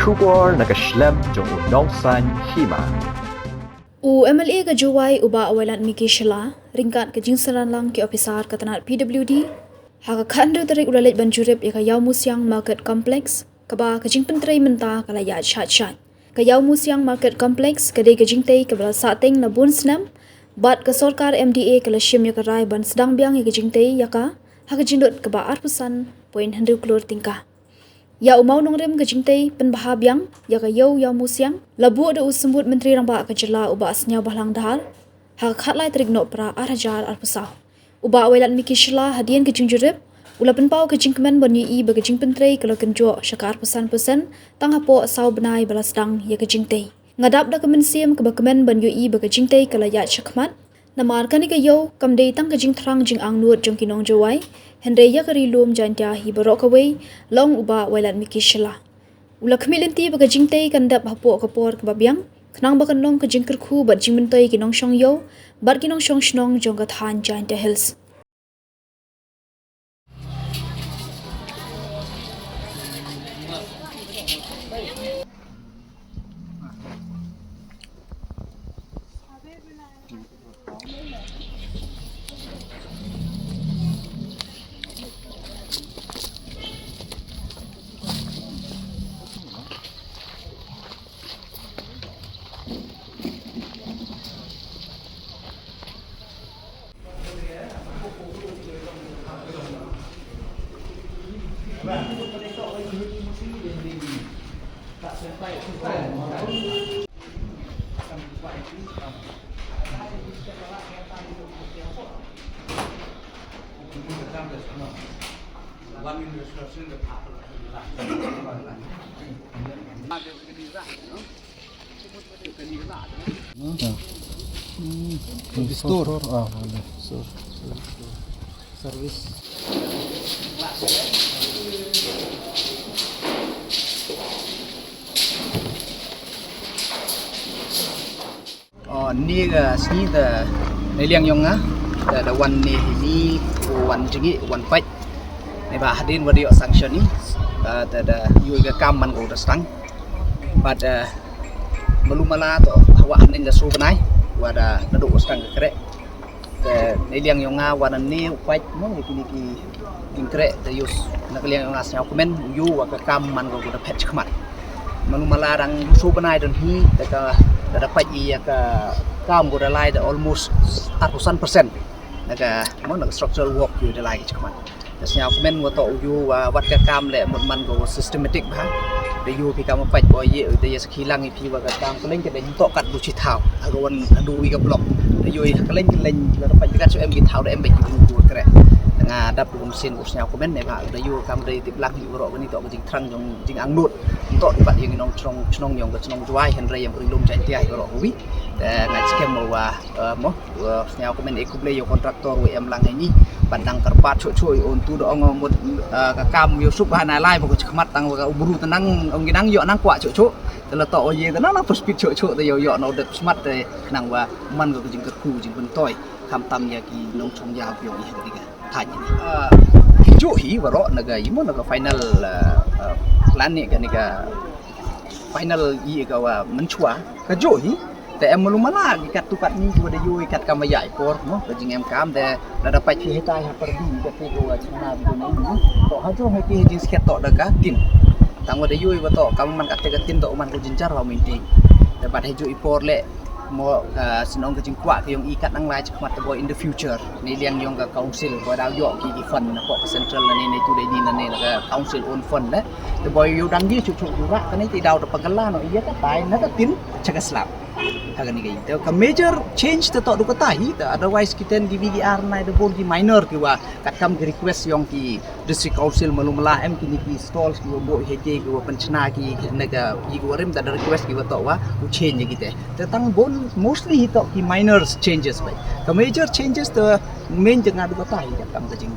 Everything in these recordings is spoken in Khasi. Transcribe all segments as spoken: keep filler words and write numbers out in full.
Khubor na ka shlem jong u Nongsaiñ Hima. U M L A ka Jowai u Bah Wailadmiki Shylla, ryngkat ka jingsynran lang ki ophisar ka tnat P W D, ha ka khathynriew tarik u la leit ban jurip ïa ka Ïawmusiang Market Complex, kaba ka jingpyntrei mynta ka la ïaid shait shait. Ka Ïawmusiang Market Complex ka dei ka jingtei kaba la sahteng na bun snem, bad ka sorkar M D A ka la shim ïa ka rai ban sdang biang ïa ka jingtei ïa ka, ha ka jinglut kaba arphew san point hynriew klur tyngka. Ïa u mawnongrim ka jingtei pynbha biang ïa ka Ïew Ïawmusiang, la buh da u Symbud Myntri Rangbah ka jylla u Bah Sniawbhalang Dhar, ha ka khatlai tarik Nohprah ar hajar arphew saw. U Bah Wailadmiki Shylla hadien ka jingjurip, u la pynpaw ka jingkmen ban ïohi ba ka jingpyntrei ka la kynjoh sha ka arphew san percent, tang hapoh saw bnai ba la sdang ïa ka jingtei. Nga dap da ka mynsiem kaba kmen ban ïohi ba ka jingtei ka la ïaid shakhmat. Namar kane ka ïew kam dei tang ka jingthrang jingangnud jong ki nong Jowai, hynrei ïa ka Ri Lum Jaiñtia hi baroh kawei, la ong u Bah Wailadmiki Shylla. U la khmih lynti ba ka jingtei kan dep hapoh ka por kaba biang, khnang ba kan long ka jingkyrkhu bad jingmyntoi ki nongshong ïew bad ki nongshong shnong jong ka thaiñ Jaiñtia Hills. Store. Store. Ah, boleh. Store. Service. Oh, ni ka sngi da na liang yong nga da, da wan ni hi ni, wan jngi, wan pait. Ni ba hadien wa da ïoh sanction ni, ah, da, da ïoh ka kam man ko da stang. But, ah, malu mala to hawa hanin da su bnai wa da, da do stang ka kre. Te na liang yong nga wan ni u pait mo, ni ki, ni ki, ki kre da ïoh na ka liang yong nga sñiaw kmen ïoh wa ka kam man ko da phet chkmat. Manu mala dang su bnai don hi, da ka, da, da pait ïa ka kam ko da lai da almost arphew san percent. Na ka, mo, na ka structural work ïoh da lai ki chkmat. Da sñiaw kmen wa to ïoh wa wat ka kam le mut man ko systematic bha. Da ïoh ki kam pait bo ïa, da ïa sakhi lang ïa phi wa ka kam kylleiñ kylleiñ to kat du chi thaw. Ha ka wan ha du wi ka block. Da ïoh ha kylleiñ kylleiñ da pait kat su em ki thaw da em ba ki du kre. Nga dap du machine ko sñiaw kmen ne ba da ïoh kam da tip lang ïa ro ka ni to ka jing thrang jong jingangnud. To pat ïa ngi nongchnong, chnong yong ka chnong Jowai, hynrei yong ka Ri Lum Jaiñtia ïa ro wi. Te nga skhem wa, eh, mo, eh, sñiaw kmen e khublei ïa u contractor wa em lang ha ngi. Ban dang kyrpad chuh chuh ïa un tu da ong mut, eh, ka kam ïoh suk ha na lai ba ko chkhmat tang wa ka u bru te nang ong ngi nang ïoh nang kwah chuh chuh. Te la to o ye te nang nang speed chuh chuh te ïoh ïoh na u dep chkhmat te nang wa man ka jingkyrkhu jingpyntoi. Khamtam ïa ki nongchong ïa u yong ïa ka dei ka. Thaiñ. Ah, ki juh hi waroh na ka, imo na ka final, ah, ah, plan ni ka, ni ka final i ka wa mynchwa. Ka juh hi. Te em malu mala ki kat tu kat ni ki wa da ïoh i kat kam wa ïa i por mo, ka jingem kam de da da pait hi hitai ha perdi ka te ka wa chana bi ni mo. To ha jong hi ki hi jingskhet to da ka tin. Tang wa da ïoh i wa to kam man ka te ka tin to man ko jinjar wa maintain. Te bad hi juh i por le mo ka sinong ka jingkwah ka yong i kat nang lai chakmat te boi in the future. Ni liang yong ka council boi daw ïoh ki ki fund na pok ka central na ni ni tu dei ni na ni na ka council own fund le. Te boi ïoh dang ji chuh chuh jura ka ni ti daw te pagala no ïa ka tai na ka tin cha ka slap. Ha ka ni ka i. Te ka major change te to du ka tai hi te otherwise ki ten ki V D R nai te bor ki minor ki wa kat kam ki request yong ki District Council malu mala em kini ki stalls ki wa boi hei ki wa pynchna ki na ka ki wa rim ta da request ki wa to wa u change ki te. Te tang bon mostly hi to ki minor changes bai. Ka major changes te main jaka du ka tai ka kam ka jing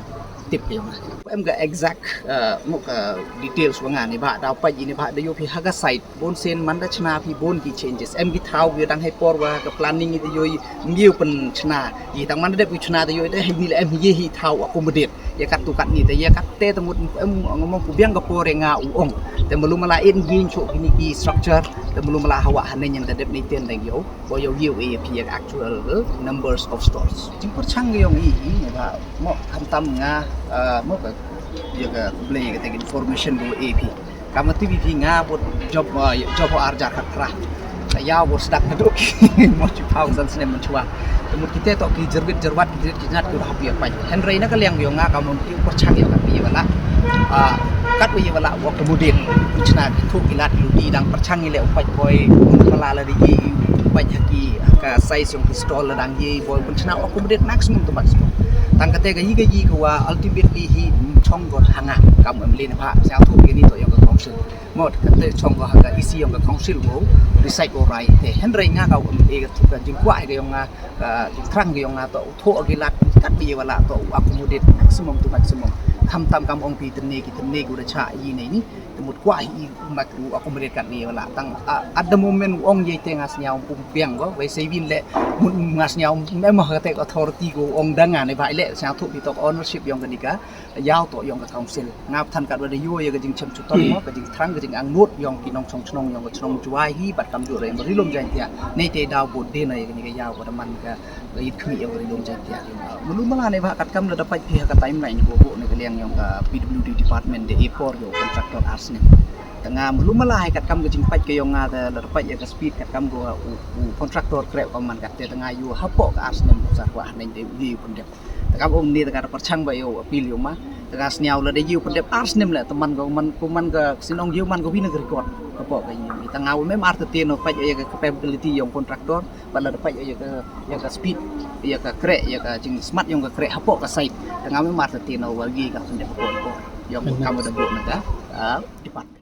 tip ki ma. Em ka exact, uh, mo ka details wa nga ni ba da pa ji ni ba da yo phi ha ka site. Bon sen man da chna phi bon ki changes. Em ki thaw ki dang hei por wa ka planning i te yoi mbiu pen chna. I tang man da dep ki chna te yoi te hei ni le em ye hi thaw accommodate. Ïa katto katne te ïa katte te mut em ngam ong phi biang ka por ïa nga u ong. Te mulu mala in gin shuh kine ki structure te mulu mala hawa haneng ïa da dep ne ten dang ïoh. Bo ïoh ïoh ïa phi ïa ka actual numbers of stores. Jingpyrshang ïong i i ba mo khamtam nga mo ka ïa ka blei ka te information bo ïa phi. Ka ma T V phi nga bud job job ar jar khat kra. Ka ïaw bud sdak na duk mo chu pau san snem man chua. Mut kite to ki jerwit jerwat ki jerwit ki nat ki hap ïa pai. Hynrei na ka liang ïong nga ka mut ki pyrshang ïong ka pi wala. Kat wi wala wa ka mudin. Chna ki thu ki lat ki dang pyrshang ïa le u pai poi. Mala la di ki pai ha ki ka size ïong ki stall la dang ïa boy pun chna wa ka mudin maximum to maximum. Tang kate ka yi ka yi ka wa ultimately hi chong got hanga kam em le na pha sa thu ki ni to ïong ka council. Mo kate chong ko ha ka isi ïong ka council ko decide ko rai te hynrei nga ka um e ka jingkwah ka ïong nga ka jingthrang ka ïong nga to u thoh ki lad kat bi wala to u accommodate maximum to maximum. Khamtam kam ong pi tene ki tene ko da cha i ne ni te mut kwah i mak u accommodate kat bi wala tang at the moment ong ye te nga sñiaw um biang ko wei sei win le mut nga sñiaw me mo ka te authority ko ong da nga ne ba le sñiaw thu pi to ownership ïong ka ni ka ïaw to ïong ka council. Nga than kat wa da ïoh ïa ka jingchem chutom mo ka jingthrang ka jingangnud ïong ki nongchong chnong ïong ka chnong Jwai hi bad kam ju re ma rilum Jaintia. Nei te daw bud de na ïa ka ni ka ïaw ka da man ka ka yit khmi ïong ka rilum Jaintia. Mulu mala ne ba kat kam la da pait phi ha ka timeline ko ko ne ka liang ïong ka P W D department de e por ïong contractor ar snem. Tanga mulu mala hai kat kam ka jingpait ka ïong nga da la da pait ïa ka speed kat kam ko u contractor kre ka man kat te tanga ïu hapo ka ar snem sa kwa haneng de u ïu pun dep. Tang ka ong ni tang ka pyrshang ba ïoh appeal ïoh ma tang ka sñiaw la dei ïoh pyndep ar snem le tang man ko man ko man ka sinong ïoh man ko win ka record ka pok ka ïoh tang ka mem ar te no paj ïa ka capability ïong contractor ba la paj ïa ka ïa ka speed ïa ka krek ïa ka jing smart ïong ka krek hapoh ka site tang ka mem ar te no wa ïoh ka pyndep ko ko ïong ka ma da bok na ka department.